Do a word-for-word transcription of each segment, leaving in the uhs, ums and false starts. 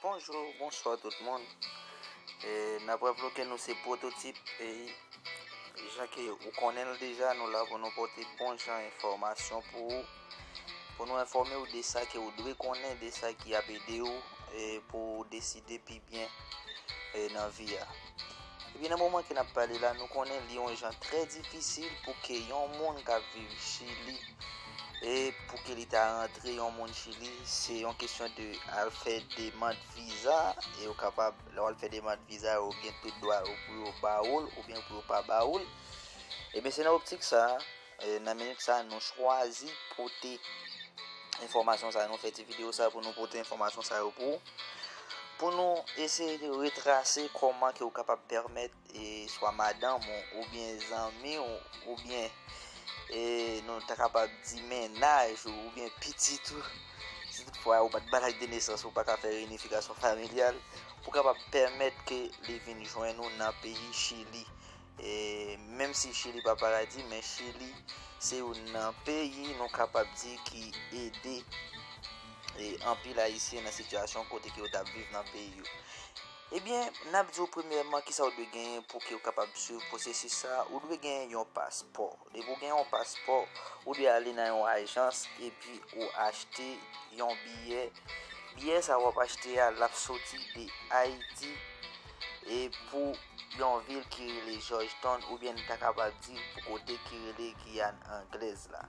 Bonjou, bonswa tout moun. E, n ap raple w ke nou se Pwototip Peyi. Jan ke ou konnen l deja, nou la pou nou pote bon jan enfòmasyon pou ou. Pou nou enfòme w de sa ke ou dwe konnen, de sa ki ap ede w, e, pou w deside pi byen, e, nan vi a. Epi nan moman ke n ap pale la, nou konnen li yon jan trè difisil pou ke yon moun k ap viv Chili, e pou ke li ta rantre yon moun Chili, se yon kesyon de al fè demann viza, e ou kapab, lè w al fè demann viza, ou gen tout dwa ou pou yo ba ou l, oubyen pou yo pa ba ou l. Ebyen, se nan optik sa a, e, nan minit sa a, nou chwazi pote enfòmasyon sa a, nou fè ti videyo sa a pou nou pote enfòmasyon sa yo pou ou, pou nou eseye retrase kòman ke ou kapab pèmèt, e, swa madanm ou, oubyen zanmi w, oubyen, e, nou ta kapab di mennaj ou, oubyen pitit ou, si toutfwa ou pa t ba l ak de nesans, ou pa ka fè reyinifikasyon familyal, pou kapab pèmèt ke li vin jwenn ou nan peyi Chili. E, menm si Chili pa paradi, men Chili se youn nan peyi, nou kapab di, ki ede, e, anpil Ayisyen nan sitiyasyon kote ke yo t ap viv nan peyi yo. Ebyen, n ap di w premyèman kisa w dwe genyen pou ke w kapab swiv pwosesis sa a. Ou dwe genyen yon paspò. Depi w gen yon paspò, ou dwe ale nan yon ajans epi ou achte yon biyè. Biyè sa a w ap achte a, l ap soti de Ayiti, e pou yon vil ki rele Georgetown, oubyen n ta kapab di pou kote ki rele Giyàn Anglèz la.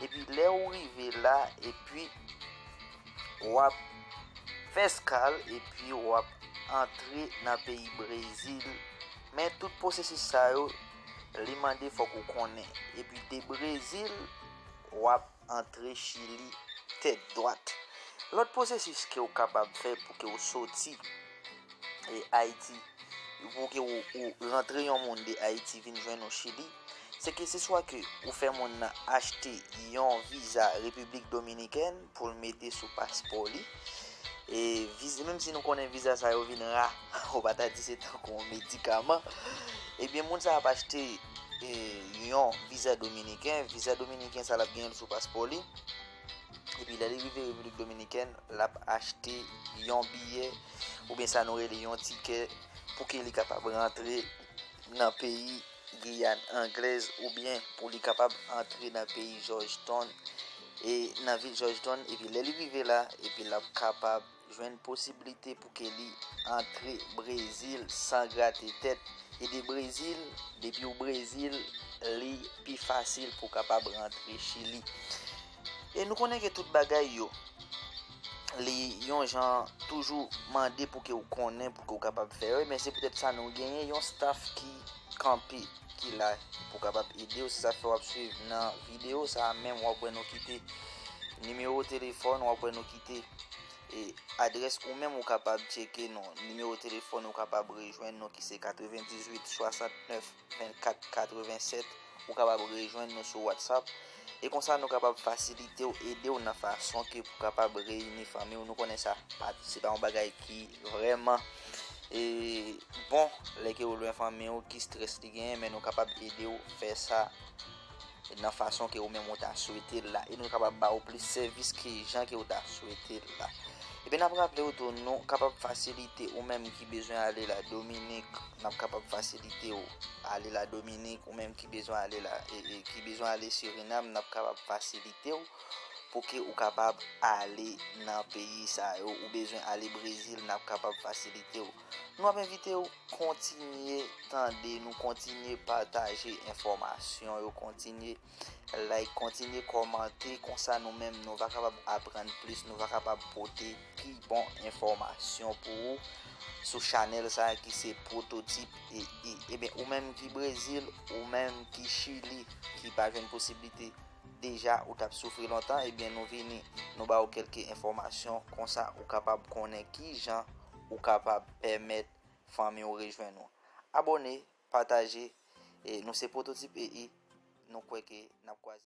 Epi lè ou rive la, epi w ap fè eskal, epi w ap antre nan peyi Brezil. Men tout pwosesis sa yo, li mande fòk ou konnen. Epi de Brezil, w ap antre Chili tèt dwat. Lòt pwosesis ke w kapab fè pou ke w soti, e, Ayiti, pou ke w, ou rantre yon moun de Ayiti vin jwenn ou Chili, se ke se swa ke ou fè moun nan achte yon viza Repiblik Dominikèn pou l mete sou paspò li. E viz-, menm si nou konnen viza sa yo vin ra, ou pa ta di se tankou yon medikaman. Ebyen, moun sa ap achte, e, yon viza dominiken. Viza dominiken sa l ap genyen l sou paspò li. Epi lè li rive Repiblik Dominikèn, l ap achte yon biyè, oubyen sa nou rele yon tikè, pou ke li kapab rantre nan peyi Giyàn Anglèz, oubyen pou li kapab antre nan peyi Georgetown, e nan vil Georgetown, epi lè li rive la, epi l ap kapab jwenn posiblite pou ke li antre Brezil san grate tèt, e de Brezil, depi w Brezil, li pi fasil pou w kapab rantre Chili. E nou konnen ke tout bagay yo, li yon jan toujou mande pou ke w konnen, pou ke w kapab fè yo, men se poutèt sa nou genyen yon staff ki kanpe, ki la pou kapab ede w. Se sa k fè w ap swiv nan videyo sa a menm, w ap wè nou kite nimewo telefòn, w ap wè nou kite, e, adrès ou menm ou kapab tcheke nou. Nimewo telefòn ou kapab rejwenn nou ki se katrevendizuit swasantnèf vennkat katrevensèt. Ou kapab rejwenn nou sou WhatsApp. E konsa nou kapab fasilite w, ede w nan fason ke pou kapab reyini fanmi w. Nou konnen sa pa, se pa yon bagay ki vrèman, e, bon, lè ke w lwen fanmi w, ki strès li genyen, men nou kapab ede w fè sa nan fason ke ou menm ou ta swete l la. E nou kapab ba w plis sèvis ke jan ke ou ta swete l la. Epi n ap raple w tou, nou kapab fasilite ou menm ki bezwen ale la Dominik, n ap kapab fasilite w ale la Dominik, ou menm ki bezwen ale la, e, e, ki bezwen ale Sirinam, n ap kapab fasilite w pou ke ou kapab ale nan peyi sa yo. Ou bezwen ale Brezil, n ap kapab fasilite w. Nou ap envite w kontinye tande nou, kontinye pataje enfòmasyon yo, kontinye like, kontinye kòmante, konsa nou menm nou va kapab aprann plis, nou va kapab pote pi bon enfòmasyon pou ou sou chanèl sa a ki se Pwototip E I. Ebyen, ou menm ki Brezil, ou menm ki Chili, ki pa jwenn posiblite, deja ou t ap soufri lontan, ebyen nou vini, nou ba ou kèlke enfòmasyon, konsa ou kapab konnen kijan ou kapab pèmèt fanmi w rejwenn ou. Abòne, pataje, e nou se Pwototip E I, nou kwè ke n ap kwaze.